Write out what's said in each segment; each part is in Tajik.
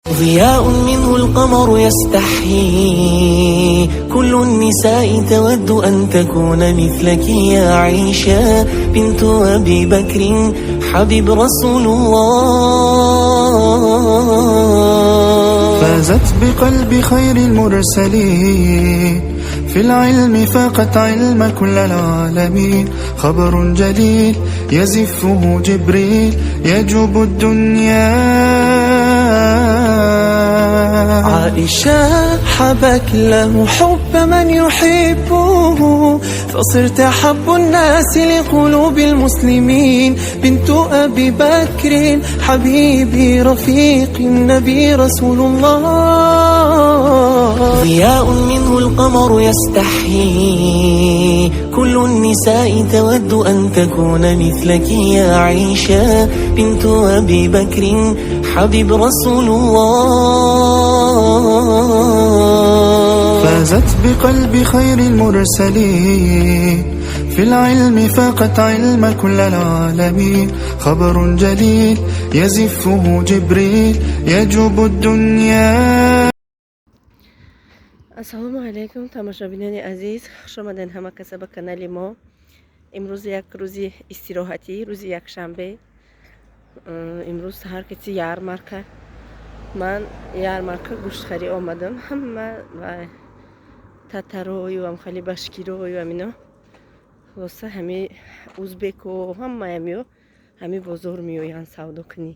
ضياء منه القمر يستحيي، كل النساء تود أن تكون مثلك يا عيشة بنت أبي بكر حبيب رسول الله. فازت بقلب خير المرسلين، في العلم فاقت علم كل العالمين. خبر جليل يزفه جبريل يجوب الدنيا. عائشة حبك له حب من يحبه، فصرت أحب الناس لقلوب المسلمين. بنت أبي بكر حبيبي رفيق النبي رسول الله. ضياء منه القمر يستحيي، كل النساء تود أن تكون مثلك يا عيشة بنت أبي بكر حبيب رسول الله. فازت بقلب خير المرسلين، في العلم فاقت علم كل العالمين. خبر جليل يزفه جبريل يجوب الدنيا. Ассалому алайкум, тамошобинони азиз, хуш омадед ҳама каса ба канали мо. Имрӯз як рӯзи истироҳатӣ, рӯзи якшанбе. Имрӯз саҳар кати ярмарка, ман ярмарка гӯштхарӣ омадам. Ҳама ва татарою амхали башкирою амино, хулоса, ҳами узбеку ҳамаямиё ҳами бозор меоянд савдо кунӣ.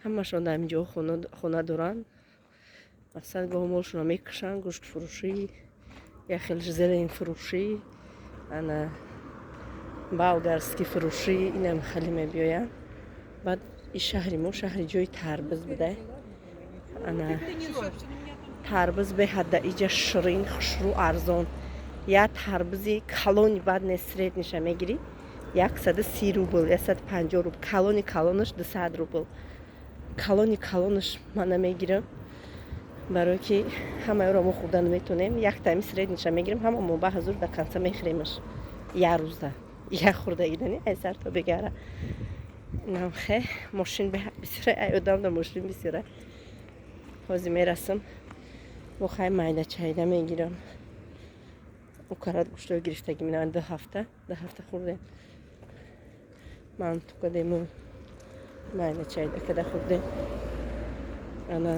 Ҳамашон дар ҳамин ҷо хона доранд. Мақсад, гоҳ молшонро мекушанд, гӯштфурӯшӣ, як хел зелень фурӯшӣ, ана болгарский фурӯшӣ, инам хеле мебиёянд. Баъд и шаҳри мо шаҳри ҷои тарбуз буда. Ана тарбуз беҳадда иҷа ширин, хушрӯ, арзон. Як тарбузи калони, баъд не, средний ша мегирӣ, 130 рубл, 150 рубл, калони калонаш 200 рубл. Калони калонаш ман намегирам, барое ки ҳамаёро мо хӯрда наметонем. Яктами средний ша мегирем, ҳама мо ба ҳазур до конца мехӯремаш, як рӯза як хӯрдагидани ай сар то бегара. Намхе мошин бисёра, ай одам да мошин бисёра. Ҳозир мерасам, бо хай майда чайда мегирам. Укарат гӯштои гирифтагӣ минаванд, 2 ҳафта, 2 ҳафта хӯрдем, манту кадему майда чайда када хӯрдем. Ана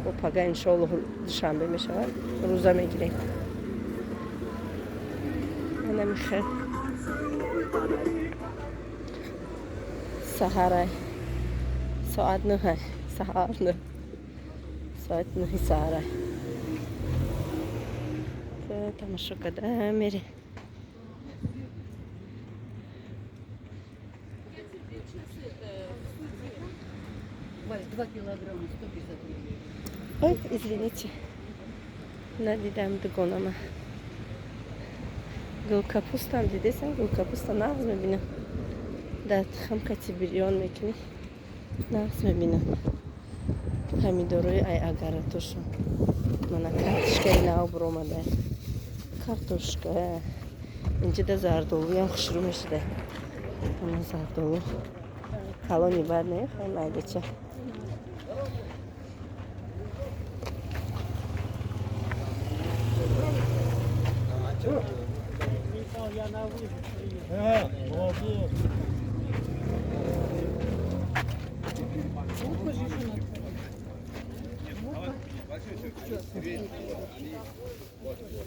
бо пага, иншоаллоҳ, душанбе мешавад, рӯза мегирем. Ана михел саҳарай, соат 9-ай, саҳар 9, соати 9-и саҳарай. Тамошо када мерем. Вась, 2 килограмма, 150 рублей. Ой, извините, надидам дугонама. Гулкапустам дидесам, гулкапуста нағз мебинам. Дар тухм кати бирён мекунӣ, нағз мебинам. Помидорои ай агаратошон. Мана картошкаи нав буромада. Картошка. Инҷа зардолуям хушрӯ мешуда. Мана зардолу. Калони бад не, хай майдача.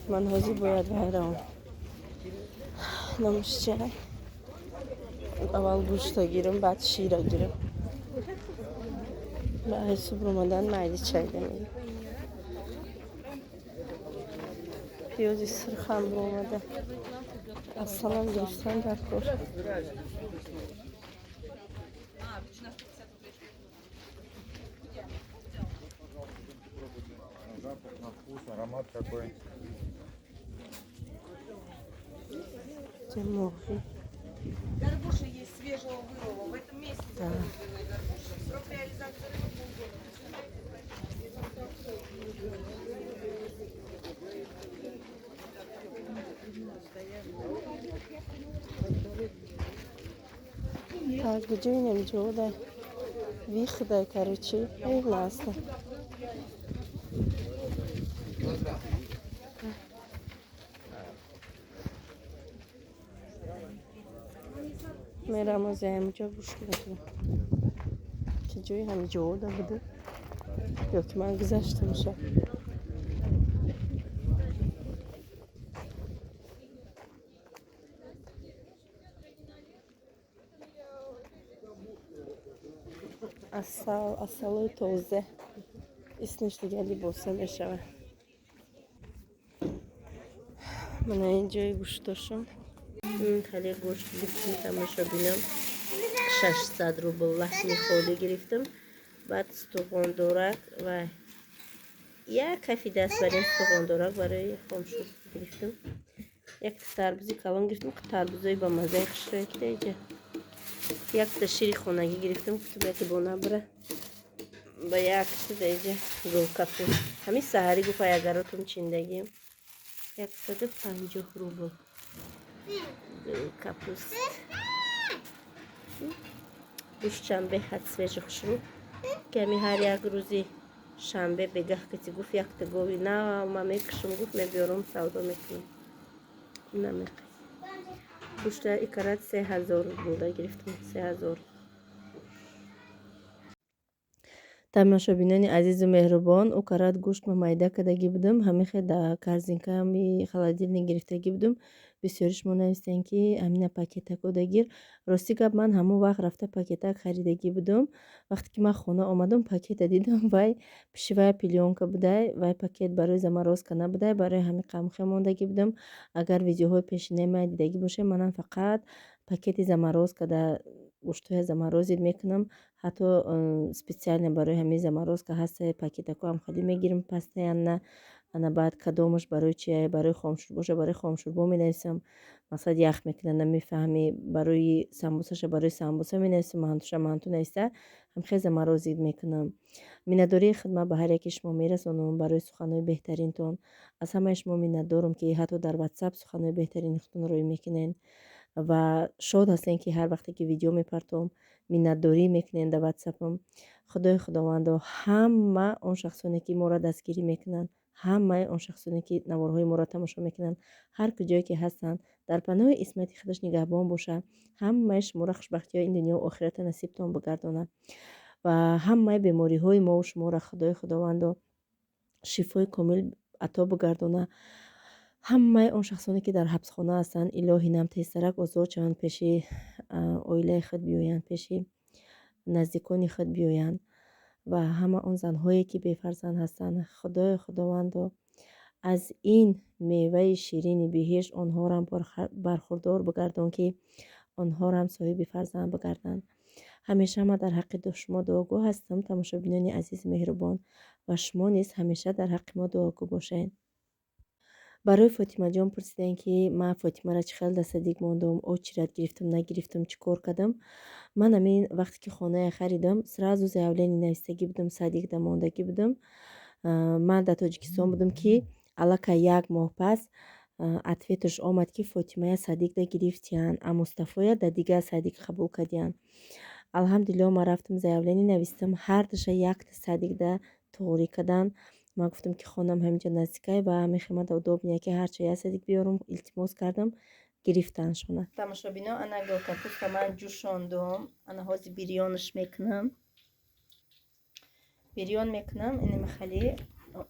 Ман ҳозир бояд байравам. Номаш чия? Аввал гӯшта гирам, баъд шира гирам. Ба ай субр омадан майди чайда мегирам. Пиёзи сурхам омада. Асалам гирифтан дар кор. Запах на вкус, аромат какой. Моҳӣ. Горбуша есть свежего вылова. В этом месяце Да. выловленная горбуша. Срок реализации рыбы полгода. Так, куҷо инам ҷода Выхода, короче, наста. Мерам ози ҳаминҷо гӯш мекунам, ки ҷои ҳамиҷода буда ё ки ман гузаштамша. Асал, асалои тоза исниш дига либоса мешавад. Мана ин ҷои гӯштошон. Хеле гӯшт гирифтем, тамошобинам, 600 рубл лаҳми холӣ гирифтам. Баъд стуғондорак ва як кафи даст бар ин стуғондорак барои хомшур гирифтам. Якта тарбузи калон гирифтам, тарбузои ба маззаи хушрӯя ки даиҷа. Якта шири хонагӣ гирифтам, гуфтам яке бо набра ба якта даиҷа гулкапу. Ҳамин саҳарӣ гуфт агаротум чиндагием. 150 рубл. Капуст. Гӯштчам беҳад свежи хушрӯ. Ки ҳами ҳар як рӯзи шанбе бегаҳ кати гуфт якта гови нав ма мекушам, гуфт мебиёрам савдо мекунам. Намеқас. Гӯшта икарат 3000 рубл гирифтам, 3000. Тамошобинони азизу меҳрубон, ӯ карат гӯшт ма майда кардагӣ будам, ҳамихе да корзинкаами холодильник гирифтагӣ будам. Бисёри шумо навистем, ки ҳамина пакетако дагир. Рости гап, ман ҳамон вақт рафта пакетак харидагӣ будам. Вақте ки ман хона омадам, пакета дидам, вай пиши вай плёнка будай, вай пакет барои заморозка набудай, барои ҳамин қамхе мондагӣ будам. Агар видеоҳои пешинаи ман дидагӣ бошед, манам фақат пакети заморозка да гӯштҳоя заморозид мекунам. Ҳатто специально барои ҳамин заморозка ҳаста пакетако ҳам хеле мегирам постоянно. Ана баъд кадомаш барои чи, барои хомшур боша, барои хомшурбо менависам. Масалан ях мекунад, намефаҳмӣ, барои самбусаша барои самбуса менависам, мантуша манту нависта, ҳамхел заморозид мекунам. Миннатдории хидмат ба ҳар яки шумо мерасонам барои суханҳои беҳтаринтон. Аз ҳамаи шумо миннатдорам, ки ҳатто дар WhatsApp суханҳои беҳтарини худтонро рӯй мекунед ва шод ҳастем, ки ҳар вақте ки видео мепартом, миннатдорӣ мекунед дар WhatsAppам. Худои Худовандо ҳама он шахсоне, ки моро дастгирӣ мекунанд, ҳамаи он шахсоне, ки наворҳои моро тамошо мекунанд, ҳар куҷое ки ҳастанд, дар паноҳи исмати худаш нигаҳбон бошад. Ҳамаи шуморо хушбахтиҳои ин дунёву охирата насибтон бигардонад ва ҳамаи бемориҳои мову шуморо Худои Худовандо шифои комил ато бигардонад. Ҳамаи он шахсоне, ки дар ҳабсхона ҳастанд, илоҳи нам тезтарак озод шаванд, пеши оилаи худ биёянд, пеши наздикони худ биёянд ва ҳама он занҳое, ки бефарзанд ҳастанд, Худои Худовандо аз ин меваи ширини биҳишт онҳоро бархурдор бигардон, ки онҳоро соҳиби фарзанд бигарданд. Ҳамеша ман дар ҳаққи шумо дуогӯ ҳастам, тамошобинони азизи меҳрубон, ва шумо низ ҳамеша дар ҳаққи мо дуогӯ бошед. Барои Фотимаҷон пурсидем, ки ман Фотимаро чӣ хел дар садик мондум, очират гирифтам, нагирифтам, чӣ кор кардам. Ман ҳамин вақте ки хонае харидам, сразу заявление навистагӣ будам, садикда мондагӣ будам. Ман дар Тоҷикистон будам, ки аллакай як моҳ пас ответаш омад, ки Фотимая садикда гирифтиянд, а Мустафоя дар дигар садик қабул кардиянд. Алҳамдулилло, ман рафтам заявление навистам, ҳардуша якта садикда туғрӣ карданд. Ман гуфтам, ки хонам ҳаминҷо наздикай ва мехоҳам удобнее, ки ҳарча як садик биёрам, илтимос кардам, гирифтаншона. Тамошобино, ана гулкапуста ман ҷӯшондум, ана ҳозир бирёнаш мекунам. Бирён мекунам, инами хеле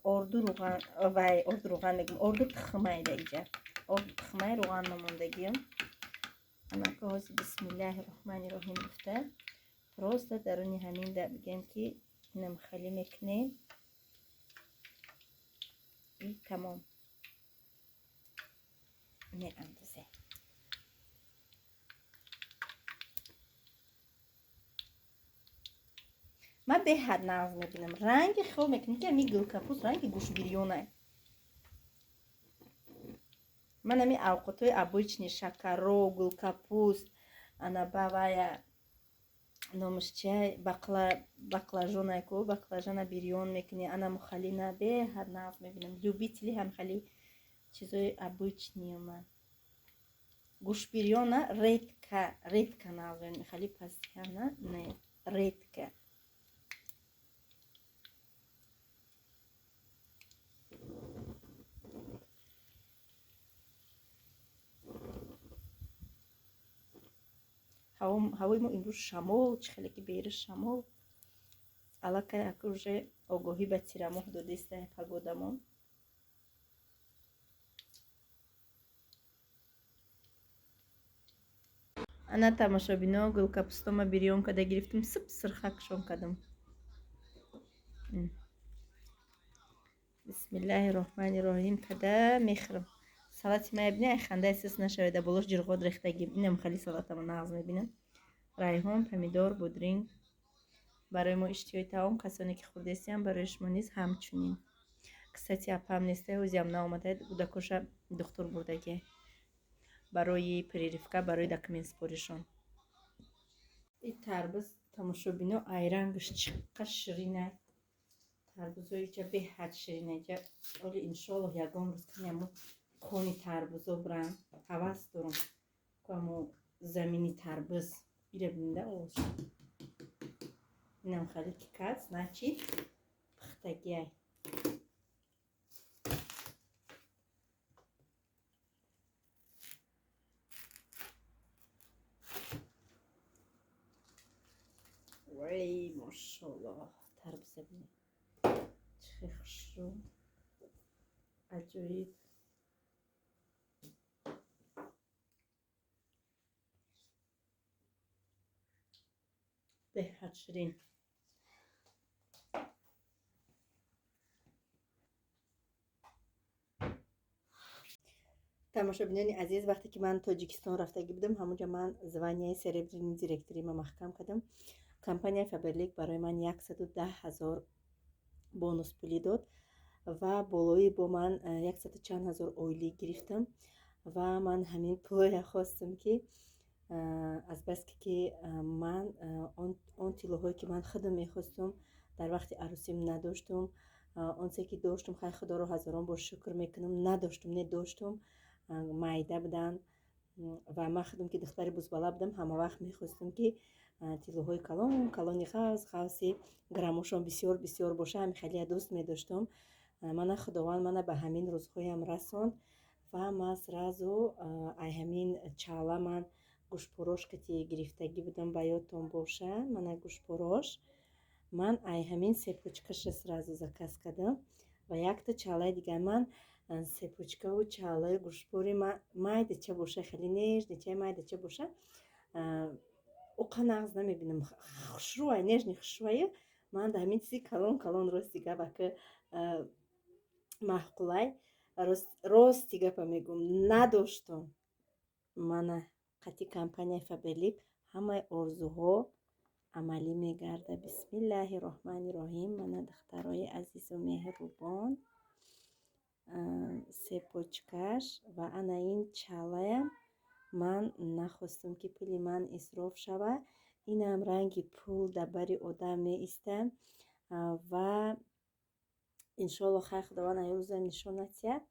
орду руған, вай орду руған мегӯям, орду тухмай да иҷа. Орду тухмай руған мамондагиам. Анака ҳозир бисмиллаҳи роҳмани роҳим гуфта, просто даруни ҳамин да бигем, ки инам хеле мекунем. И тамом. Меандозем. Ман беҳад нағз мебинам. Ранги хел мекунем, ки ҳамин гулкапуст ранги гӯшбирёнай. Ман ҳамин авқотҳои обычный шакаро, гулкапуст, ана бавая номаш чия, баклажонай ку, баклажана бирён мекунӣ, ана мухалина беҳад нағз мебинам. Любители ҳам хеле чизои обычный ман. Гӯшбирёна редко, редко нағз мебинам, хеле постоянно не, редко. Ҳавои мо имрӯз шамол, чӣ хеле ки бери шамол. Аллакай ака уже огоҳӣ ба тирамоҳ додеста погодамон. Ана тамошобино, гулкапустома бирён када гирифтам, сып сирхакшон кардам. Бисмиллаҳи роҳмани роҳим када мехӯрам. Салати ма ябини, ай хандаи сис нашаведа, болош ҷирғот рехтагим. Инам хали салатама нағз мебинам. Райҳон, помидор, будринг. Барои мо иштиҳои таом, касоне ки хӯрдестиям, барои шумо низ ҳамчунин. Кстати, апам нестай, ҳозиам наомада, кӯдакоша духтур бурдагиай. Барои прививка, барои документ споришон. И тарбуз, тамошобино, айрангаш чӣ қадр ширинай. Тарбузои ҷа беҳад ширинай. Ҷа оли иншоаллоҳ ягон рӯз канямо кони тарбузо бирам. Ҳавас дорам. Камо замини тарбуз. Ира бинда ош. Инам хали ки кад, значит, пухтагиай. Вай, мошаллоҳ, тарбуза бинед. Чӣ хел хушрӯ. Аҷоиб. Беҳад ширин. Тамошобинони азиз, вақте ки ман Тоҷикистон рафтагӣ будам, ҳамонҷо ман званияи серебряный директорима маҳкам кардам. Компанияи Фаберлик барои ман 110 000 бонус пулӣ дод ва болои бо ман яксаду чанд ҳазор ойлик гирифтам ва ман ҳамин пулоя хостам, ки азбаски ки ман он тиллоҳое ки ман худам мехостум, дар вақти арӯсим надоштум. Онсе ки доштум, хай, худоро ҳазорон бор шукр мекунам, надоштум, не, доштум, майда буданд. Ва ман худам ки духтари бузбала будам, ҳама вақт мехостум, ки тиллоҳои калон калони, ғафз ғафси, граммошон бисёр бисёр боша. Ҳами хеле дӯст медоштум. Мана худованд мана ба ҳамин рӯзҳоям расонд ва ман сразу ай ҳамин чала ман гӯшпорош кати гирифтагӣ будам, ба ёдтон боша, мана гӯшпорош. Ман ай ҳамин цепочкаша сразу заказ кардам ва якта чалаи дигар. Ман цепочкаву чалаи гӯшпори майдача боша, хеле нежничай майдача боша, уқа нағз намебинам. Хушрӯай, нежный, хушрӯае. Ман да ҳамин чизи калон калон, рости гап, ака маъқулай. Рости гапа мегӯм, надоштум. Мана қати компанияи Фаберлик ҳамаи орзуҳо амалӣ мегардад. Бисмиллаҳи роҳмани роҳим. Мана, духтарои азизу меҳрубон, цепочкаш ва ана ин чалаям. Ман нахостам, ки пули ман исроф шавад. Инам ранги пул дар бари одам меистад ва иншоалло, хай, худованд ай рӯзам нишон натиҳад,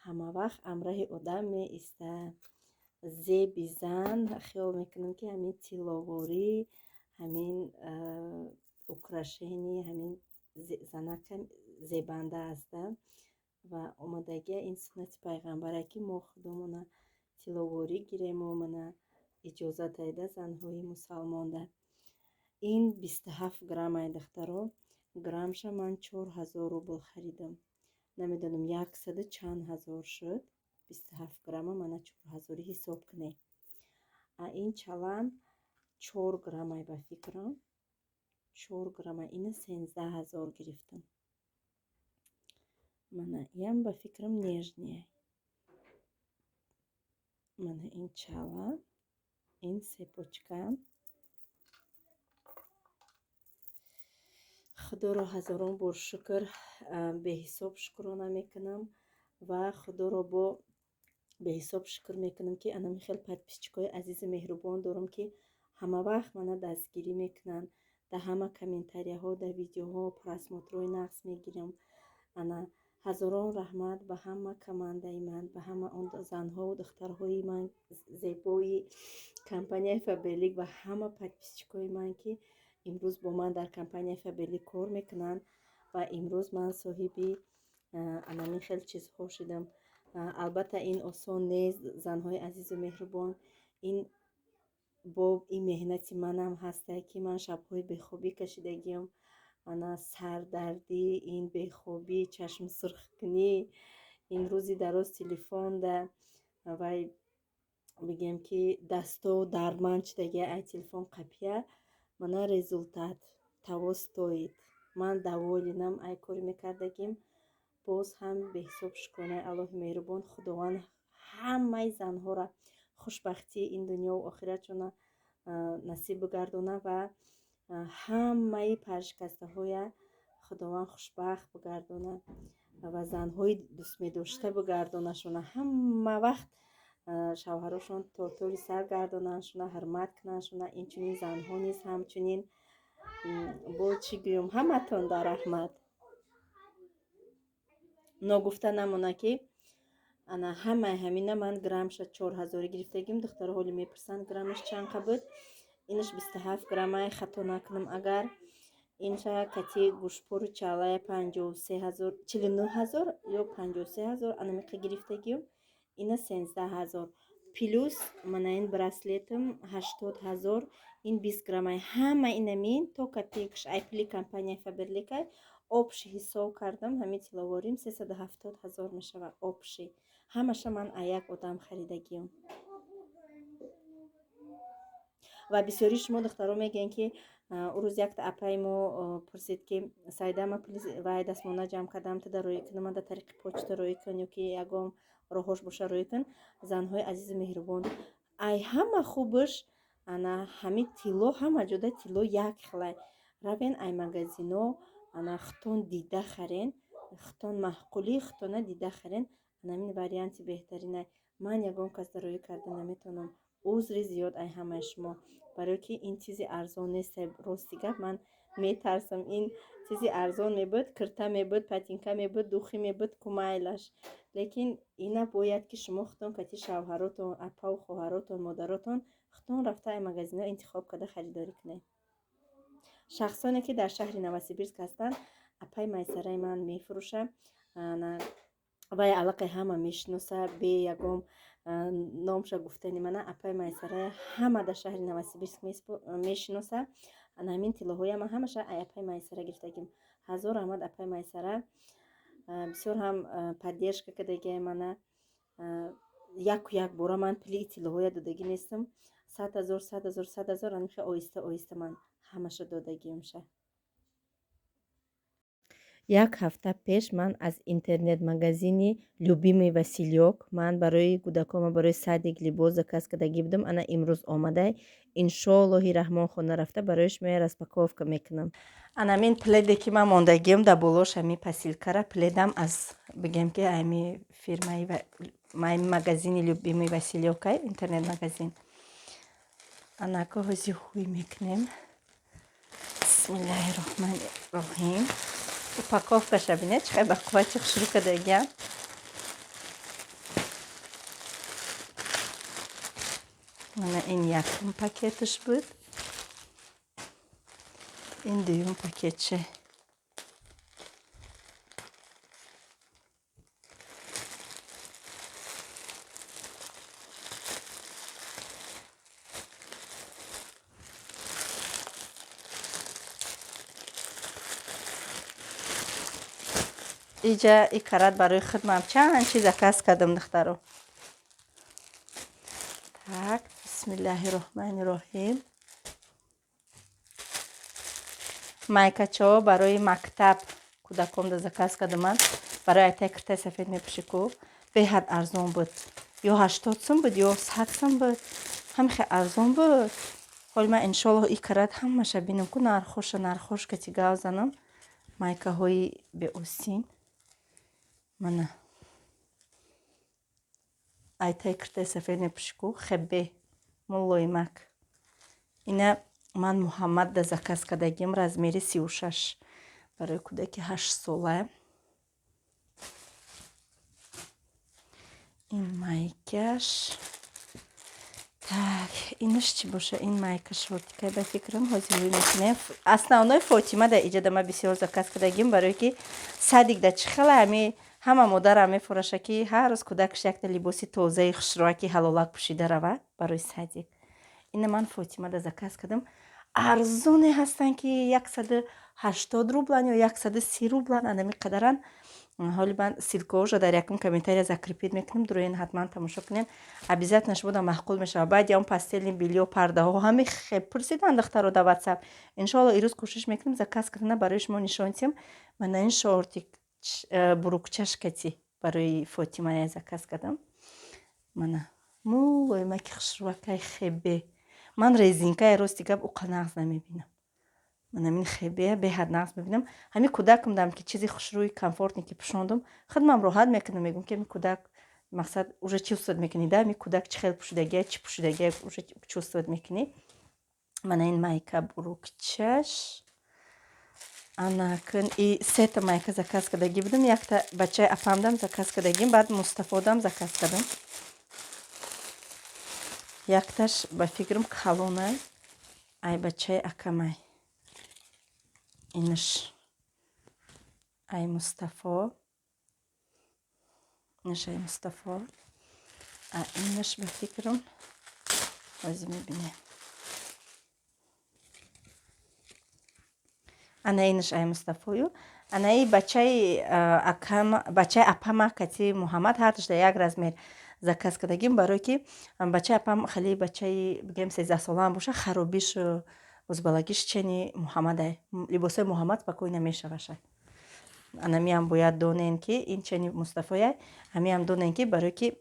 ҳамавақт ҳамроҳи одам меистад. Зеби зан, хиёл мекунам, ки ҳамин тилловорӣ, ҳамин украшение, ҳамин занака зебанда аста ва омадагия ин суннати пайғамбаре, ки мо худомона тилловорӣ гирему. Мана иҷозат айда занҳои мусалмонда. Ин 27 граммай, духтаро. Граммша ман 4000 рубл харидам. Намедонам, яксаду чанд ҳазор шуд. 27 грамма мана 4000-и ҳисоб кунед. А ин чалам 4 граммай, ба фикрам 4 грамма. Ина 13 000 гирифтам. Мана иам, ба фикрам, нежный. Мана ин чала, ин цепочка. Худоро ҳазорон бор шукр, беҳисоб шукрона мекунам ва худоро бо беҳисоб шукр мекунам, ки анами хел подписчикҳои азизу меҳрубон дорам, ки ҳама вақт мана дастгирӣ мекунанд. Дар ҳама комментарияҳо, дар видеоҳо просмотрҳои нағз мегирам. Ана ҳазорон раҳмат ба ҳама командаи ман, ба ҳама он занҳову духтарҳои ман, зебои компанияи Фаберлик ва ҳама подписчикҳои ман, ки имрӯз бо ман дар компанияи Фаберлик кор мекунанд ва имрӯз ман соҳиби анамин хел чизҳо шудам. Албатта, ин осон нест, занҳои азизу меҳрубон. Ин Бо ин меҳнати манам ҳастае, ки ман шабҳои бехобӣ кашидагиам, ана сардардӣ, ин бехобӣ, чашмсурхкунӣ, ин рӯзи дароз телефонда вай, бигем ки дасто дарманд шидагия ай телефон қапия. Мана результат того стоит. Ман доволен ам ай кори мекардагим. Боз ҳам беҳисоб шукронаи Аллоҳи меҳрубон. Худованд ҳамаи занҳоро хушбахтии ин дунёву охиратшона насиб бигардона ва ҳамаи паршикастаҳоя Худованд хушбахт бигардона ва занҳои дӯстмедошта бигардонашона. Ҳама вақт шавҳарошон тортори сар гардонандшона, ҳурмат кунандшона. Инчунин занҳо низ ҳамчунин. Бо чӣ гӯям, ҳаматон дар раҳмат. Ногуфта намона, ки ана ҳамаи ҳамина ман граммша 4000 гирифтагим. Духтаро ҳоли мепурсанд, граммаш чанд буд. Инаш 27 граммай, хато накунам агар. Инша кати гӯшпору чалая 53 000, 49 000 ё 53 000 анамиқа гирифтагим. Ина 13 000. Плюс мана ин браслетам 80 000, ин 20 граммай. Ҳама инамин то копейка ш ай пули компания Фаберликай. Общий ҳисоб кардам, ҳамин тилловорим 370 000 мешавад общий. Ҳамаша ман а як одам харидагиам. Ва бисёри шумо духтаро мегӯянд, ки ӯ рӯз якта апаи мо пурсид, ки Саида, ма пули вай дастмона ҷамъ кардам, туда роӣ кунам, ман да тариқи почта роӣ кун ё ки ягон роҳош боша роӣ кун. Занҳои азизу меҳрубон, ай ҳама хубаш ана ҳами тилло, ҳама ҷода тилло як хелай. Равен ай магазино, ана хутон дида харен, хутон маъқулӣ, хутона дида харен. Анамин варианти беҳтаринай. Ман ягон кас роӣ карда наметавонам, узри зиёд ай ҳамаи шумо, барое ки ин чизи арзон нест. Рости гап, ман метарсам. Ин чизи арзон мебуд, кирта мебуд, патинка мебуд, духи мебуд, кумайлаш. Лекин ина бояд ки шумо худтон кати шавҳаротон, апаву хоҳаротон, модаротон худтон рафта ай магазино интихоб карда харидорӣ кунед. Шахсоне ки дар шаҳри Новосибирск ҳастанд, апаи Майсараи ман мефурӯша вай аллакай ҳама мешиноса, бе ягон номша гуфтани мана апаи Майсарая ҳама дар шаҳри Новосибирск мешиноса. Ана ҳамин тиллоҳоя ман ҳамаша ай апаи Майсара гирифтагим. Ҳазор раҳмат, апаи Майсара, бисёр ҳам поддержка кардагиай мана. Яку як бора ман пули тиллоҳоя додагӣ нестам. 100 000, 100 000, 100 000, анихе оҳиста оҳиста ман ҳамаша додагиамша. Як ҳафта пеш ман аз интернет-магазини «Любимый Василёк» ман барои кӯдакома, барои садик либос заказ кардагӣ будам. Ана имрӯз омадай. Иншоаллоҳи раҳмон, хона рафта барои шумо распаковка мекунам. Анамин пледе ки ман мондагиам дар болош, ҳами посилкара, пледам аз, бигем ки, ами фирмаи магазини «Любимый Василёкай», интернет-магазин. Анако ҳози ҳуй мекунем. Бисмиллаҳи роҳмани роҳим. Упаковкаша бинед, чӣ қадр ба қуввати хушрӯ кардагиам. Мана ин якум пакеташ буд, ин дуюм пакетче. Иҷа и карат барои хидмам чанд чиз заказ кардам, духтаро. Так, бисмиллаҳи роҳмани роҳим. Майкачаҳо барои мактаб кӯдакомда заказ кардам ман. Барои айтай киртаи сафед мепӯши ку, беҳад арзон буд, ё 80 сум буд, ё 100 сум буд, ҳамихе арзон буд. Ҳоли ман иншоаллоҳ и карат ҳамаша бинам ку, нархоша, нархош кати гав занам. Майкаҳои беосин, мана айтай киртаи сафед мепӯши ку, хебе мулоимак. Ина ман Муҳаммадда заказ кардагим, размери 36, барои кӯдаки 8сола. Ин майкаш. Так, инаш чӣ боша? Ин майка шортикай ба фикрам, ҳозир рӯй мекунем. Основной Фотима да иҷода ма бисёр заказ кардагим, барое ки садик да чӣ хела ҳами ҳама модарам мефураша, ки ҳар рӯз кӯдакаш якта либоси тозаи хушрӯаки ҳалолак пӯшида рава барои садик. Ина ман Фотимада заказ кардам. Арзоне ҳастанд, ки 180 рублан ё 130 рублан, анами қадаран. Ҳоли ман ссылкаҳоша дар якум комментария закрепить мекунам, дуроин ҳатман тамошо кунед. Обязательно шумода маъқул мешавад. Баъди он постельный бельё, пардаҳо ҳами хеб пурсидан духтаро дар Ватсап. Иншоалло, ирӯз кӯшиш мекунам заказ кардана барои шумо нишон диҳам. Мана ин шортик бурукчашкати барои Фотимая заказ кардам. Мана мулоимаки хушрӯакай хебе. Ман резинкае, рости гап, уқа нағз намебинам. Манамин хебея беҳад нағз мебинам. Ҳамин кӯдакам дам ки чизи хушрӯи комфортне ки пӯшондум, худмам роҳат мекунам, мегӯм, ки ҳамин кӯдак, мақсад, уже чувствовать мекунӣ да, ҳамин кӯдак чӣ хел пӯшидагия, чӣ пӯшидагия, уже чувствовать мекунӣ. Мана ин майка бурукчаш. Анакун и сета майка заказ кардагӣ будам. Якта бачаи апамдам заказ кардагим, баъд Мустафодам заказ кардам. Якташ ба фикрам калонай, ай бачаи акамай. Инаш ай Мустафо, инаш ай Мустафо, а инаш ба фикрам ҳозир мебинем. Ана инаш ай Мустафою. Анаи бачаи акам, бачаи апама кати Муҳаммад ҳардуш дар як размер заказ кардагим, барое ки бачаи апам хеле бачаи, бигем, 13 солаам боша, харобиш бузбалагиш чени Муҳаммадай. Либосҳои Муҳаммад спокойно мешаваша. Анамиам бояд донем, ки ин чени Мустафояй. Ҳамиам донем, ки барое ки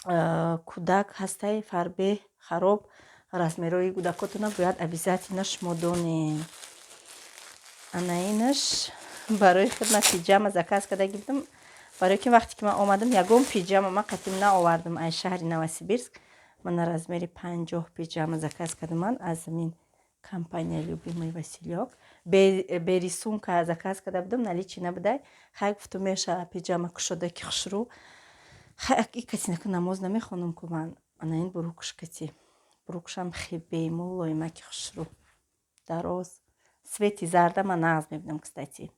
кӯдак ҳастай, фарбеҳ, хароб, размерҳои кӯдакотона бояд обязательно шумо донем. Ана инаш барои хидмат пиҷама заказ кардаги будам, барое ки вақте ки ман омадам, ягон пиҷама ман қатим наовардам аз шаҳри Новосибирск. Мана размери 50 пиҷама заказ кардам ман аз ин компания «Любимый Василёк». Бе рисунка заказ карда будам, наличии набудай. Хай, гуфтум, меша пиҷама кушода ки хушрӯ. Хай, и каси нака намоз намехонам ку ман. Ана ин бурукш кати, бурукшам хебе, мулоимаки хушрӯ, дароз, цвети зарда ман нағз мебинам, кстати.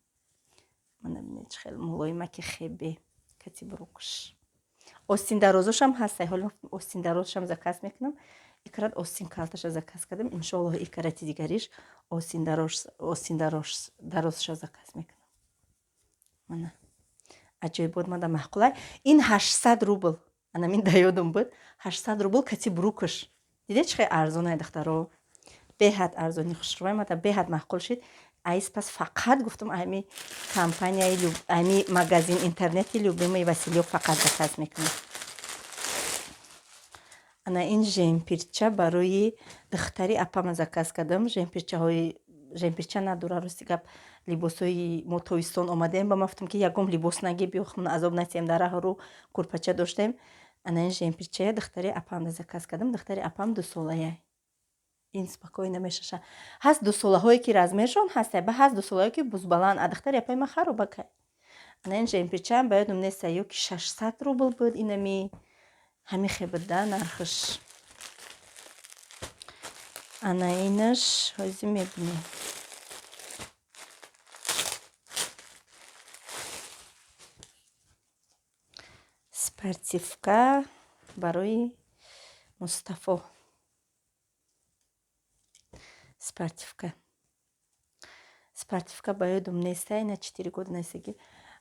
Мана бинед, чӣ хел мулоимаки хебе кати бурукш. Остин дарозошам ҳастай. Ҳоло остин дарозшам заказ мекунам. Икрат остин калташа заказ кардам. Иншоаллоҳ, икрати дигариш остин дарозша заказ мекунам. Мана аҷоибот, мада маъқулай. Ин 800 рубл, анамин да ёдум буд, 800 рубл кати брукаш. Дидед, чӣ хел арзонай, духтаро? Беҳад арзони хушрӯай, мада беҳад маъқул шид. Айс пас фақат гуфтам, ами компанияи, ами магазин интернети «Любимый Василёк» фақат заказ мекунам. Ана ин жемпирча барои духтари апама заказ кардам. Жемпирчаҳои жемпирча надора, рости гап. Либосҳои мо тобистон омадем, ба ман гуфтам, ки ягон либос наги, биё, худмон азоб натиҳем, дар раҳру курпача доштем. Ана ин жемпирчая духтари апамда заказ кардам. Духтари апам 2 солая, ин спокойно мешаша. Ҳаст 2 солаҳое ки размершон ҳаста, ба ҳаст 2 солаҳое ки бузбаланд, а духтари апаи ман харобакай. Ана ин жемпирчаам ба ёдум неста, ё ки 600 рубл буд, инами ҳамин хел буд да нархш. Ана инаш ҳозир мебинем. Спортивка барои Мустафо. Спортивка ба ёдум неста, ина 4 года нестаги.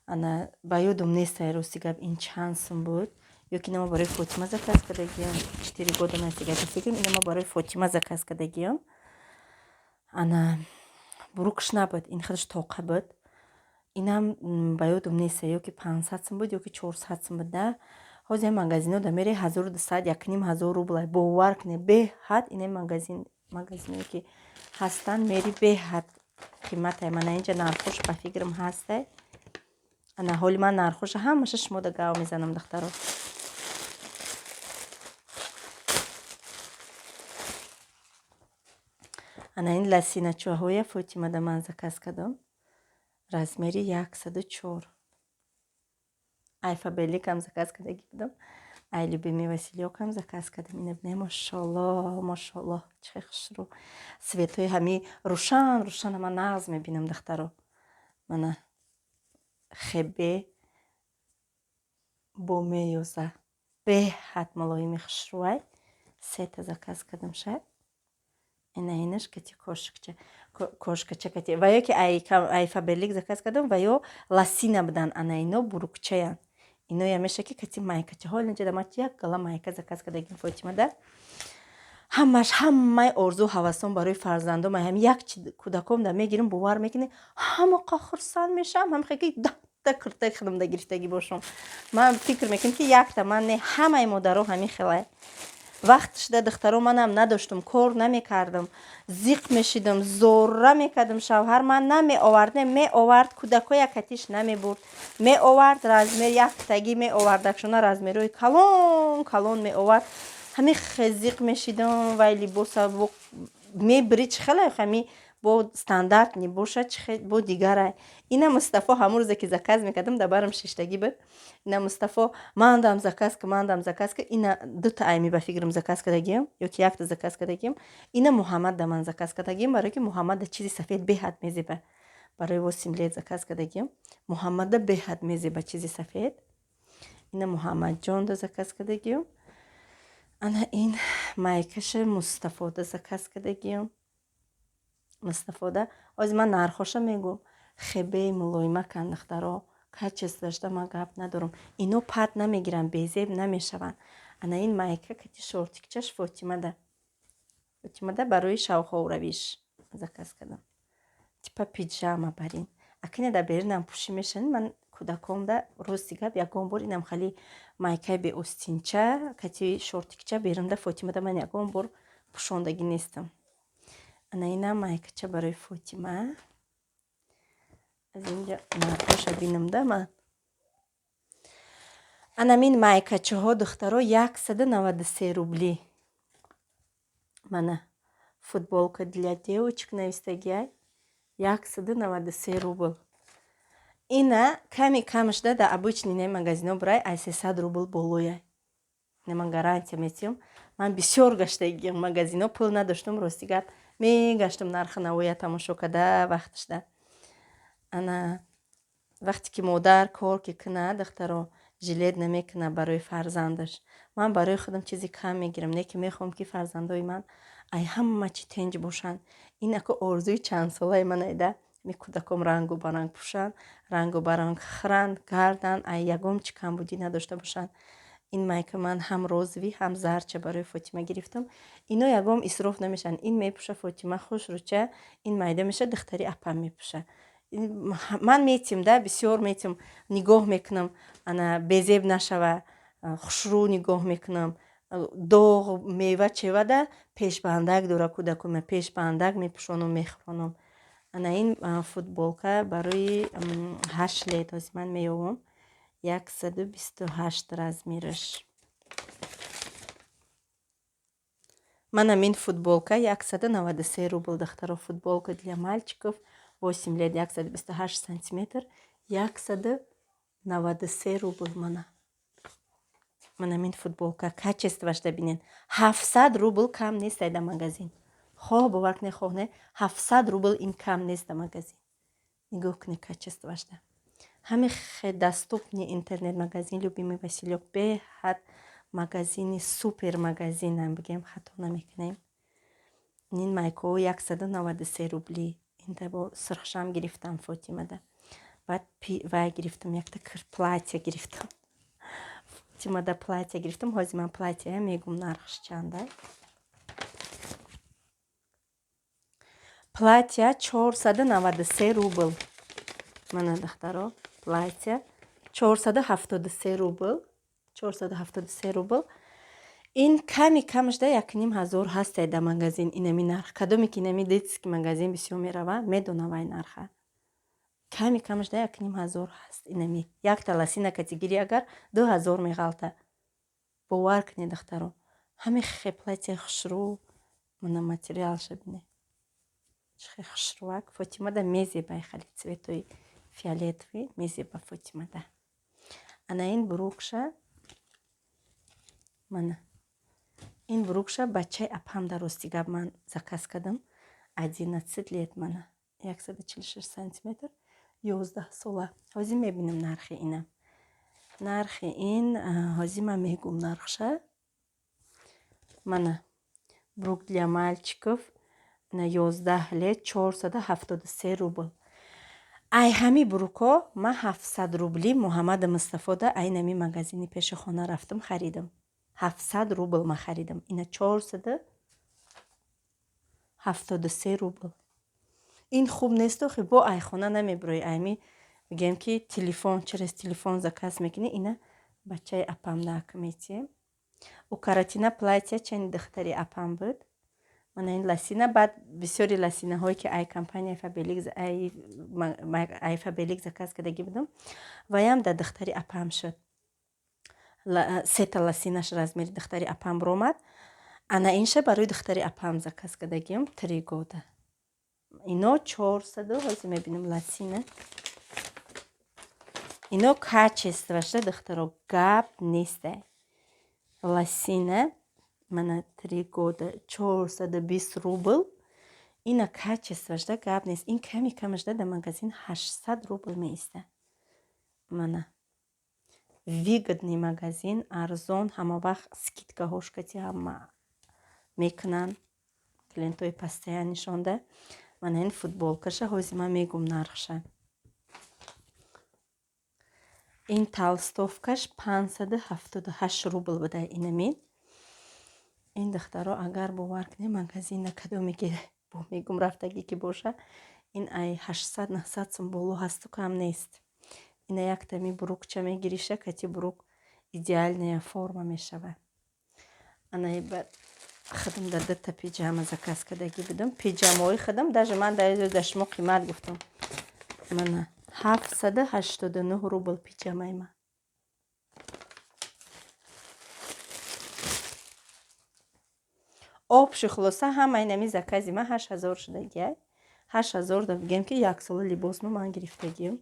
Ана ба ёдум неста, рости гап, ин чанд сум буд, ё ки инама барои Фотима заказ кардагиам. 4 года нестаги, фикрам, инама барои Фотима заказ кардагиам. Ана бурукш набуд, ин худаш тоқа буд. Инам ба ёдум неста, ё ки 500 сум буд, ё ки 400 сум буд да. Ҳозир магазино да мере, 1200, 1500 рубла. Бовар кунед, беҳад ина магазиное ки ҳастанд, мери, беҳад қиматай. Мана инҷа нархош ба фикрам ҳастай. Ана ҳоли ман нархоша ҳамаша шумо да гав мезанам, духтаро. Ана ин лосиначаҳоя Фотимада ман заказ кардам, размери 104. Ай Фаберликам заказ кардагӣ будам, ай «Любимый Василёкам» заказ кардам. Ина бинед, мошоалло, мошоалло, чӣ хел хушрӯ, цветҳои ҳами рӯшан рӯшана ман нағз мебинам, духтаро. Мана хебе бо меёза, беҳад мулоими хушрӯай. Сета заказ кардам ша. Ина инаш кати кошкача, кошкача кати. Ва ё ки ай Фаберлик заказ кардам, ва ё лосина будан, ана ино брюкчаян. Иноя меша ки кати майкача. Ҳол инҷа дамат як гала майка заказ кардагим Фотимада. Ҳамаш ҳамаи орзу ҳавасон барои фарзандом, ҳам як чи кӯдаком да мегирам, бовар мекунӣ, ҳамақа хурсанд мешавам, ҳам ки 10 та куртаи худам да гирифтагӣ бошам. Ман фикр мекунам, ки якта ман не, ҳамаи модаро ҳамин хелай. Вақт шуда, духтаро, манам надоштум, кор намекардам, зиқ мешидам, зора мекардам. Шавҳар ман намеовард, не меовард, кӯдакоя катиш намебурд, меовард, размер яктагӣ меовардакшона, размерҳои калон калон меовард. Ҳамин зиқ мешидам. Вай либоса мебири, чӣ хеле ҳами бо стандарт небошад, чӣ бо дигарай. Ина Мустафо ҳамон рӯзе ки заказ мекардам, дар барам шиштагӣ буд. Ина Мустафо мандам заказ ка, мандам заказ ка. Ина дута айми ба фикрам заказ кардагиам ё ки якта заказ кардагиам. Ина Муҳаммад да ман заказ кардагиам, барое ки Муҳаммад да чизи сафед беҳад мезеба. Барои 8 лет заказ кардагиам. Муҳаммада беҳад мезеба чизи сафед. Ина Муҳаммадҷон да заказ кардагиам. Ана ин майкаша Мустафода заказ кардагиам. Мустафода ҳозир ман нархоша мегӯм. Хебеи мулоима кан, духтаро, качествашда ман гап надорам. Ино пат намегиранд, безеб намешаванд. Ана ин майка кати шортикчаш Фотимада. Фотимада барои шавховравиш заказ кардам, типа пиджама барин. Акине дар беринам пӯшӣ мешаванд. Ман кӯдакомда, рости гап, ягон бор инам хали майкаи беостинча кати шортикча берунда Фотимада ман ягон бор пӯшондагӣ нестам. Ана инам майкача барои Фотима. Аз инҷа нархоша бинам да ман. Анамин майкачаҳо, духтаро, 193 рубли. Мана «футболка для девочек» навистагиай, 193 рубл. Ина ками камашда дар обычный не магазино бурай, ай 300 рубл болояй. Не, ман гарантия метиҳам. Ман бисёр гаштагиам магазино, пул надоштам, рости гап, мегаштам нархи навоя тамошо карда вақташда. Ана вақте ки модар кор ки кунад, духтаро, жалеть намекунад барои фарзандаш. Ман барои худам чизи кам мегирам, не ки мехоҳам, ки фарзандои ман ай ҳама чи тенҷ бошанд. Ин ако орзуи чандсолаи ман айда ми кӯдаком рангу баранг пӯшанд, рангу баранг хӯранд, гарданд, ай ягон чи камбудӣ надошта бошанд. Ин майка ман ҳам розовый, ҳам зарча барои Фотима гирифтам. Ино ягон исроф намешаванд. Ин мепӯша Фотима хушрӯча, ин майда меша, духтари апам мепӯша. Ман метим да, бисёр метим, нигоҳ мекунам, ана безеб нашава, хушрӯ нигоҳ мекунам. Доғ мева чевада пешбандак дора кӯдакума, пешбандак мепӯшонам, мехӯронам. Ана ин футболка барои 8 лет ҳозир ман меёвам, 128 размераш. Манам ин футболка 193 рубл, духтаро. Футболка для мальчиков 8 лет, 128 сантиметр, 193 рубл. Мана манам ин футболка, качествашда бинед, 700 рубл кам нест дар магазин. Хоҳ бовар кунед, хоҳ не, 700 рубл ин кам нест дар магазин. Нигоҳ кунед качествашда. Ҳами хе доступный интернет магазин «Любимый Василек» беҳад магазини супер магазинам бигем, хато намекунем. Ин майкаҳо 193 рубли. Инта бо сурхшам гирифтам Фотимада. Баъд вай гирифтам, якта платья гирифтам Фотимада, платья гирифтам. Ҳозир ман платья мегум, нархш чанда. Платья 493 рубл. Мана, духтаро, платья 473 рубл, 473 рубл. Ин ками камашда 1500 ҳастай дар магазин инами нарх. Кадоме ки инами детский магазин бисёр мерава, медона вай нарха. Ками камашда 1500 ҳаст инами. Якта лосина категорӣ агар 2000 меғалта, бовар кунед, духтаро. Ҳами хе платья хушрӯ. Мана материалша бинед, чӣ хе хушрӯак. Фотимада мезебай, хали цветои фиолетовый мезеба Фотимада. Ана ин брюкша, мана ин брюкша бачаи апам дар, рости гап, ман заказ кардам, 11 лет. Мана 146 сантиметр, 11 сола. Ҳозир мебинам нархи ина. Нархи ин ҳозир ман мегӯм нархша. Мана брюк для мальчиков на 11 лет, 473 рубл. Ай ҳами брюко ман 700 рубли Муҳаммаду Мустафода ай нами магазини пеши хона рафтам, харидам. 700 рубл ман харидам. Ина 473 рубл. Ин хуб нест охи, бо ай хона намебирои, айми мегӯем ки телефон, через телефон заказ мекунӣ. Ина бачаи апам нак метием. Укороченное платья чани духтари апам буд. Мана ин лосина. Баъд бисёри лосинаҳое ки ай компания Фаберлик, ай Фаберлик заказ кардагӣ будам, ваям дар духтари апам шуд. Сета лосинаш размери духтари апам биромад. Ана инша барои духтари апам заказ кардагиам, 3 года. Ино 400, ҳозир мебинем лосина. Ино качествоша, духтаро, гап несте. Лосина мана 3 года, 420 рубл. Ина качествоашда гап нест. Ин ками камашда дар магазин 800 рубл меиста. Мана выгодный магазин, арзон, ҳама вақт скидкаҳош кати ҳама мекунанд, клиентҳои постоянно нишонда. Мана ин футболкаша ҳозир ман мегум нархша. Ин толстовкаш 578 рубл буда. Инамин ин, духтаро, агар бовар кунед, магазина кадоме ки бо мегум рафтагӣ ки боша, ин ай 800 900 сум боло ҳасту, кам нест. Ина яктами брюкча мегириша, кати брюк идеальная форма мешавад. Ана худам дар дута пиҷама заказ кардагӣ будам. Пиҷамаҳои худам даже ман дар шумо қимат гуфтам. Мана 789 рубл пиҷамаи ман. Общий хулоса, ҳамаи нами закази ман 8000 шудагиай. 8000 да бигем ки яксола либосмо ман гирифтагиам.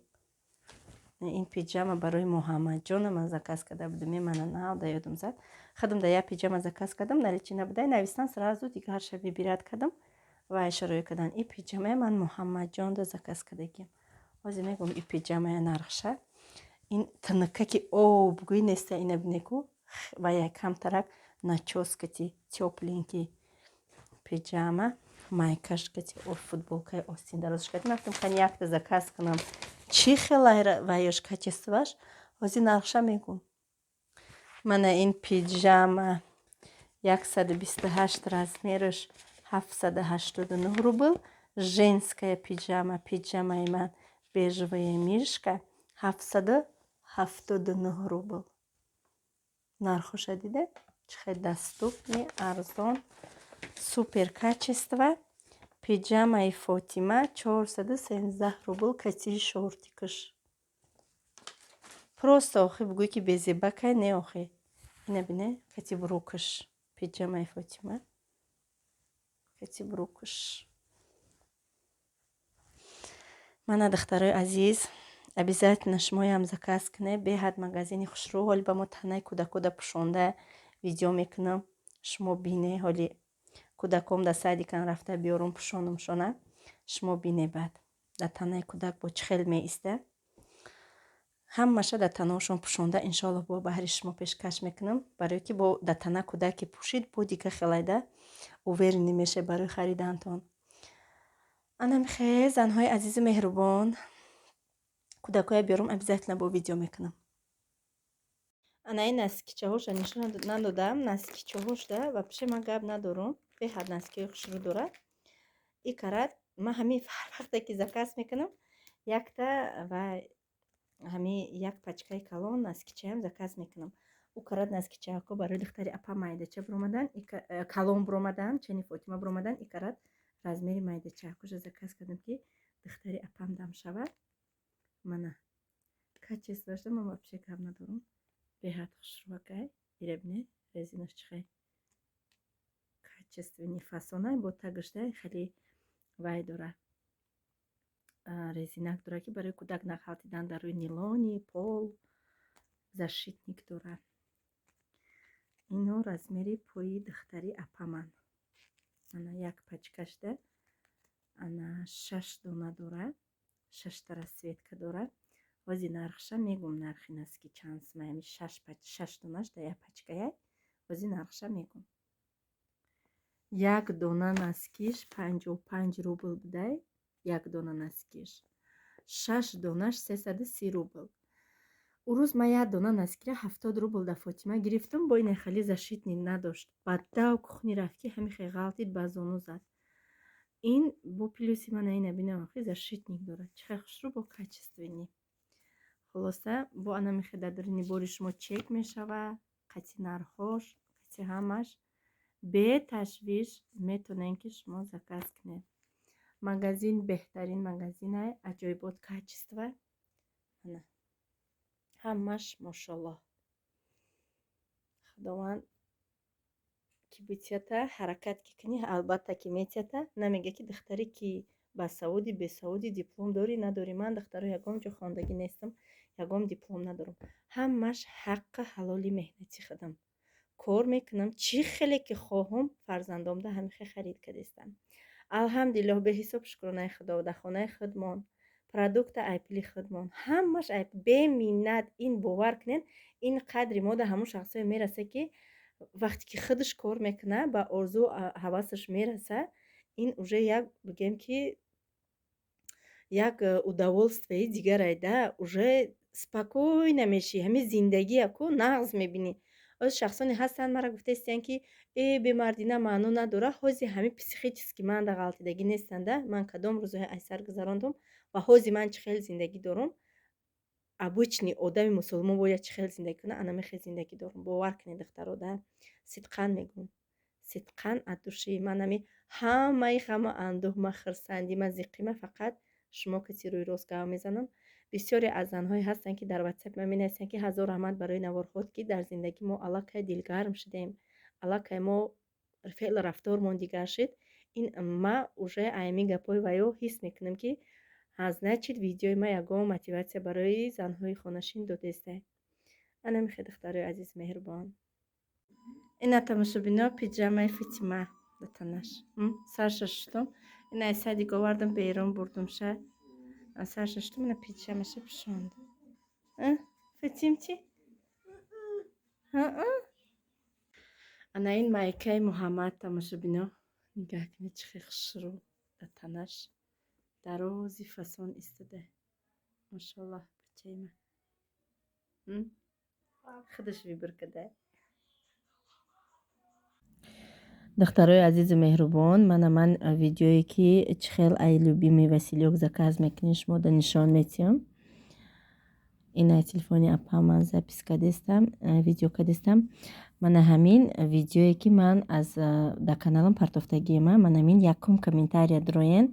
Ин пиҷама барои Муҳаммадҷона ман заказ карда будам. Мана нав да ёдам зад, худам да як пиҷама заказ кардам, наличие набудай, навистан, сразу дигарша выбирать кардам ва айшароӣ кардан. И пиҷамая ман Муҳаммадҷон да заказ кардагиам. Ҳозир мегӯм и пиҷамая нархша. Ин тинакаки обгӯй неста, ина бинеку, ва як камтарак начёскати, тёпленький пиҷама, майкаш кати, футболкаи остин дарозш кати. Ман гуфтам, кани якта заказ кунам, чӣ хела ваёш качествоаш. Ҳозир нархша мегӯм. Мана ин пиҷама 128 размераш, 789 рубл. Женская пиджама, пиджамаи ман бежевая мишка, 779 рубл. Нархоша диде, чӣ хел доступный, арзон, супер качество. Пиджамаи Фотима 413 рубл кати шортикаш. Просто охи бугӯй ки безебакай не, охи ина бине, кати брюкаш. Пиджамаи Фотима кати брюкаш. Мана, духтарои азиз, обязательно шумоям заказ кунед. Беҳад магазини хушрӯ. Ҳоли ба мо танаи кӯдакода пӯшонда видео мекунам, шумо бине. Ҳоли кӯдаком да садикан рафта биёрум, пӯшонумшона, шумо бине. Баъд дар танаи кӯдак бо чӣ хел меиста. Ҳамаша дар танаошон пӯшонда, иншоаллоҳ, бо баҳри шумо пешкаш мекунам, барое ки бо дар тана кӯдаке пӯшид, бо дига хелайда уверенный мешавед барои харидантон. Анамихе, занҳои азизу меҳрубон, кӯдакоя биёрум, обязательно бо видео мекунам. Ана ин носкичаҳоша нишон надодам. Носкичаҳошда вообще ман гап надорум, беҳад носкиҳои хушрӯ дорад. И карат ман ҳамин ҳар вақте ки заказ мекунам, якта ва ҳами як пачкаи калон носкичаям заказ мекунам. Ӯ карат носкичаҳако барои духтари апа майдача биромадан, калон биромадан, чани Фотима биромадан. И карат размери майдачаҳакоша заказ кардам, ки духтари апам дам шавад. Мана качествоашда ман вообще гап надорум, беҳад хушрӯакай. Ира бине, резинаш чихай качественный фасонай, бо тагашда хеле вай дорад, резинак дорад, ки барои кӯдак нағалтидан дар рӯи нейлони пол защитник дорад. Ино размери пои духтари апаман. Ана як пачкашда ана шаш дона дорад, шашта расцветка дорад. Ҳозир нархша мегум, нархи носки чанд сумаями. Шаш донаш дар як пачкаяй. Ҳозир нархша мегум. Як дона носкиш 55 рубл будай, як дона носкиш. Шаш донаш 330 рубл. Ӯ рӯз ман як дона носкира 70 рубл да Фотима гирифтам, бо ин хеле защитный надошт. Ба дав кухни рафт, ки ҳамихе ғалтид, ба зону зад. Ин бо плюси мана ина бинам, хе защитник дорад. Чӣ хел хушрӯ, бо качественный. Хулоса, бо анамихе дар даруни бори шумо чек мешава, қати нархҳош, қати ҳамаш. Беташвиш метонем, ки шумо заказ кунед. Магазин беҳтарин магазинай, аҷоибот качество. Ана. Ҳамаш мошаллоҳ. Худованд ки битията, ҳаракат ки кунӣ, албатта ки метията. Намега, ки духтаре ки басаводи, бесаводи, диплом дорӣ, надорӣ. Ман, духтаро, ягон ҷо хондагӣ нестам, ягон диплом надорам. Ҳамаш ҳаққи ҳалоли меҳнати худам. Кор мекунам, чӣ хеле ки хоҳам, фарзандомда ҳамихе харид кардистам. Алҳамдулиллоҳ, беҳисоб шукронаи Худо, дар хонаи худмон продукта ай пули худмон, ҳамаш ай беминнат. Ин бовар кунед, ин қадри мо дар ҳамон шахсое мераса, ки вақте ки худаш кор мекуна, ба орзу ҳавасаш мераса. Ин уже як, бигем, ки як удовольствие дигарай да, уже спокойно мешӣ, ҳамин зиндагия ку нағз мебинӣ. Оз шахсоне ҳастанд, мара гуфтаистиянд, ки э, бемардина маъно надорад. Ҳози ҳамин психически ман да ғалтидагӣ нестанда. Ман кадом рӯзҳои айсар гузарондум ва ҳози ман чӣ хел зиндагӣ дорум. Обычный одами мусулмон бояд чӣ хел зиндагӣ кунад, ана мехел зиндагӣ дорум. Бовар кунед, духтаро, да сидқан мегӯм, сидқан, от души. Ман ами ҳамаи ғаму андӯҳма, хирсандима, зиқима фақат шумо кати рӯи рост гап мезанам. Бисёре аз занҳое ҳастанд, ки дар ватсап ман менависанд, ки ҳазор раҳмат барои наворҳот, ки дар зиндагӣ мо аллакай дилгарм шудем, аллакай мо феълу рафтормон дигар шуд. Ин ма уже аями гапҳои ваё ҳис мекунам, ки значит, видеои ма ягон мотиватсия барои занҳои хонашин додестай. Ана михе, духтарои азиз, меҳрубон, ина тамошобино, пиҷамаи Фатима датанаш. Сарша шуштум, ина садик овардам, берун бурдумша, сарша шуштум, ина пиҷамаша пӯшонд. Фатим чи? Ана ин майкаи Муҳаммад, тамошобино, нигаҳ кунед, чӣ хел хушрӯ датанаш, дарози фасон истода. Машоллоҳ, бачаи ман худаш выбор када. Духтарои азизу меҳрубон, мана ман видеое, ки чӣ хел ай Любимый Василёк заказ мекунӣ, шумода нишон метиҳам. Ина телефони апа ман запись кардестам, видео кардестам. Мана ҳамин видеое, ки ман аз дар каналам партофтагиема, мана ҳамин якум комментария дроен.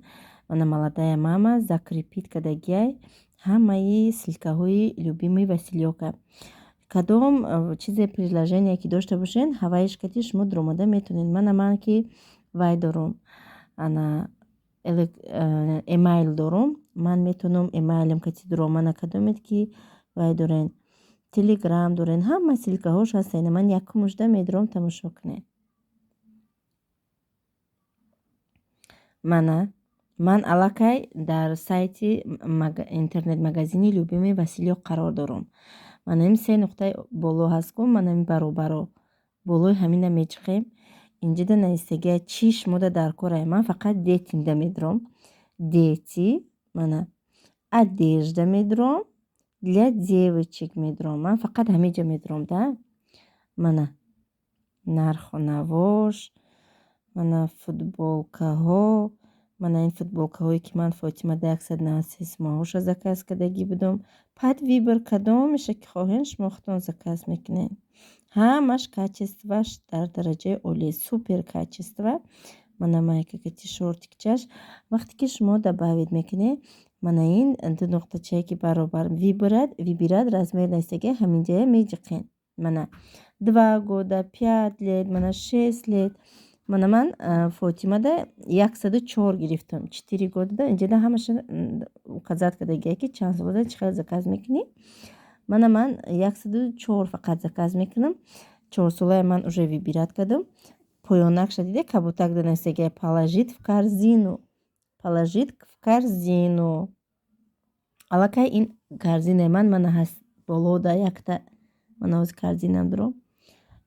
Мана молодая мама закрепить кардагиай ҳамаи ссылкаҳои Любимый Василёка. Кадом чизе, предложение ки дошта бошен, ҳаваиш кати шумо дуромада метавонед. Мана ман ки вай дорум, ана эмайл дорум, ман метавонам эмайлам кати дуром. Мана кадомед ки вай дорен, Телеграм дорен, ҳама ссылкаҳош ҳастанд. Ман якумушда медуром, тамошо кунед. Мана ман аллакай дар сайти интернет-магазини Любимый Василёк қарор дорум. Мана ин се нуқтаи боло ҳаст ку, мана ин баробаро болои ҳамина мечиқем. Инҷода навистагия чӣ шумода дар корае. Ман фақат детинда медуром, дети, мана одежда медуром, для девочек медуром. Ман фақат ҳамиҷа медуром да. Мана нарху навош, мана футболкаҳо, мана ин футболкаҳое, ки ман Фотима да 193 сомонҳоша заказ кардагӣ будум. Под выбор кадомеша ки хоҳен, шумо худтон заказ мекунед. Ҳамаш качествоаш дар дараҷаи олӣ, супер качество. Мана майка кати шортикчаш. Вақте ки шумо добавить мекунед, мана ин ду нуқтачае, ки баробар выбирать размер навистагия, ҳаминҷая меҷиқен. Мана 2 года, 5 лет, мана 6 лет. Мана ман Фотимада 104 гирифтам, 4 годада. Инҷода ҳамаша указать кардагия, ки чанд солада чӣ қадр заказ мекунӣ. Мана ман 104 фақат заказ мекунам, 4 солая ман уже выбирать кардам. Поёнакша дида, кабутак навистагия «положить в корзину», «положить в корзину». Аллакай ин корзинаи ман мана ҳаст болода якта. Мана ҳозир корзинам дорам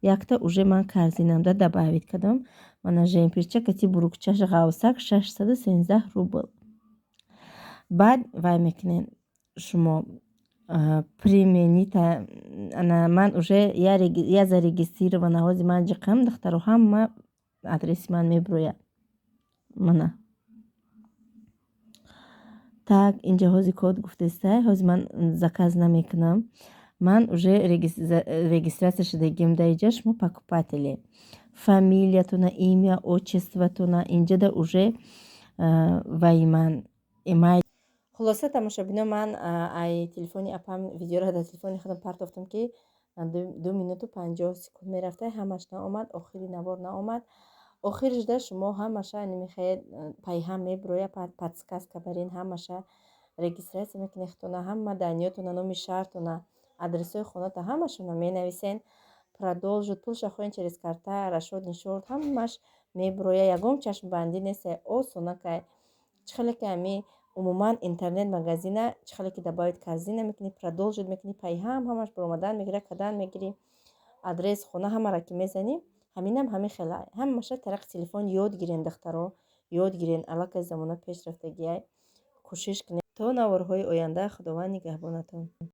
якта, уже ман корзинамда добавить кардам. Мана, жемпирча кати бурукчаш, ғавсак, 613 рубл. Баъд вай мекунед шумо, применить. Ана, ман уже я зарегистрирована. Ҳози ман ҷиқам, духтаро, ҳама адреси ман мебирояд. Мана, так, инҷа ҳози код гуфтестай. Ҳози ман заказ намекунам, ман уже регистрация шудагим. Дар инҷа шумо покупатели, фамилиятона, имя, отчествотона инҷада уже вай ман имайл. Хулоса, тамошобино, ман ай телефони апам видеоро дар телефони худам партофтам, ки 2 минуту 50 секунд мерафта, ҳамаш наомад, охири навор наомад. Охиришда шумо ҳамаша мехоҳед, пайҳам мебирояд, подсказка барин, ҳамаша регистрация мекунед худтона, ҳама данныетона, номи шаҳртона, адресҳои хоната, ҳамашона менависен. Продолжить, пулша хоҳед через карта, расчётный счёт, ҳамаш мебирояд. Ягон чашмбандӣ несте, осонакай. Чӣ хеле ки ами умуман интернет магазина, чӣ хеле ки добавить корзина мекунӣ, продолжить мекунӣ, пайҳам ҳамаш баромадан мегирад, кардан мегирӣ, адрес, хона, ҳамаро ки мезанӣ, ҳаминам ҳамин хела. Ҳамаша тариқи телефон ёд гирен, духтаро, ёд гирен. Аллакай замона пеш рафтагиай, кӯшиш кунед. То наворҳои оянда, Худованд нигаҳбонатон.